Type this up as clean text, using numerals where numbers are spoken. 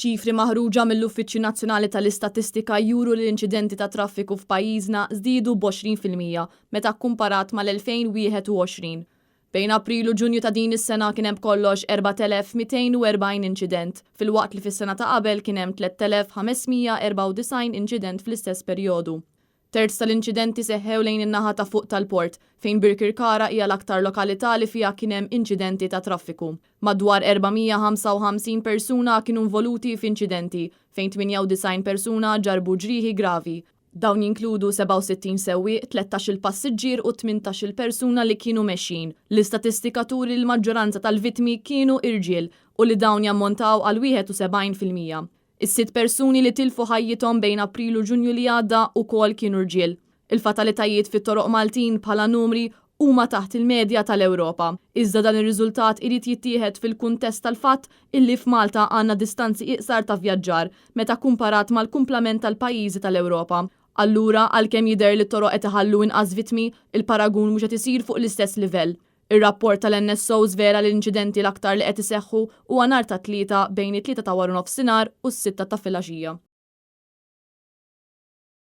Ċifri maħruġa mill-Uffiċċju Nazzjonali tal-Istatistika juru li l-inċidenti ta' traffiku f'pajjiżna żdiedu b'20% meta kkumparat mal-2021. Bejn April u Ġunju ta' din is-sena kien hemm b'kollox 4,240 inċident, filwaqt li fis-sena ta' qabel kien hemm 3,594 inċident fl-istess perjodu. Terz tal-inċidenti seħħew lejn in-naħa ta' fuq tal-port, fejn Birkirkara hija l-aktar lokalità li fiha kien hemm inċidenti ta' traffiku. Madwar 455 persuna kienu involuti f'inċidenti, fejn 98 persuna ġarrbu ġrieħi gravi. Dawn jinkludu 67 sewwieq, tlettax-il passiġġier u tmintax-il persuna li kienu mexjin. L-istatistika turi li l-maġġoranza tal-vittmi kienu irġiel u li dawn jammontaw għal 71%. Is-sitt persuni li tilfu ħajjithom bejn April u Ġunju li għadda wkoll kienu rġiel. Il-fatalitajiet fit-toroq Maltin bħala numri huma taħt il-medja tal-Ewropa. Iżda dan ir-riżultat irid jittieħed fil-kuntest tal-fatt illi f'Malta għandna distanzi iqsar ta' vjaġġar meta kkumparat mal-kumplament tal-pajjiżi tal-Ewropa. Allura, għalkemm jidher li t-toroq qed iħallu inqas vittmi, il-paragun mhux qed isir fuq l-istess livell. Ir-rapport tal-NSO żvela li l-inċidenti l-aktar li qed iseħħu huwa nhar ta' Tlieta bejn it-tlieta ta' waranofsinhar u s-sitta ta' filgħaxija.